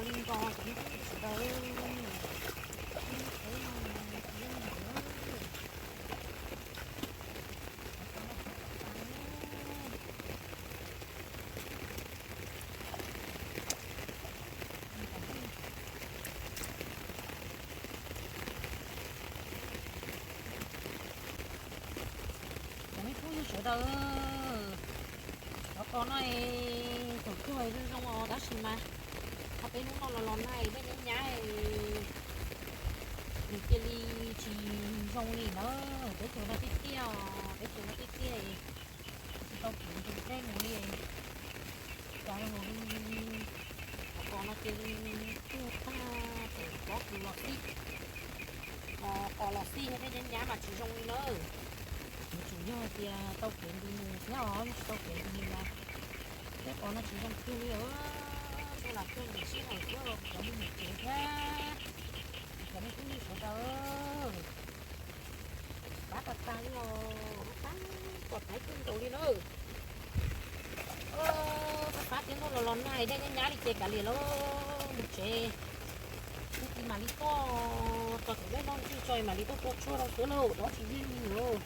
Nko cov me tub sawv daws, teb no tsis yooj yim na. Cov me tub yug sawv daws, cov qos no thaum kawg zoo zoo os, tab sis mas thaum peb hnub no los los nag dej nyab nyab, nws cia li tsis zoo li na. Teb chaws no tiaj tiaj, teb chaws no tiaj tiaj, tsis tau kev ntws dej mus li. Cas zoo li cov qos no cia li tuag tag, ces pob kws los xij, qos los xij, dej nyab nyab mas tsis zoo li na. Yuav tsum yog hais tias tau kev ntws mus thiab os, yog tsis tau kev ntws mus mas tej qos no tsis zoo kiag li. Tuag lam tuag ntawm sij hawm thiab los kuv cov me nyuam tsev thiab, kuv cov me tub me sawv daws, pab tag tag li os, pab kom thaib kawg nkaus li na. Pab pab tiab ntuj los los nag dej nyab nyab li ces kav liam lauj, mus tsev. Hnub ti mam li tuaj txog tom dej noj ntswg tso mam li tuaj tua tshuaj rau xwb lauj, dob tsis yeej li lauj.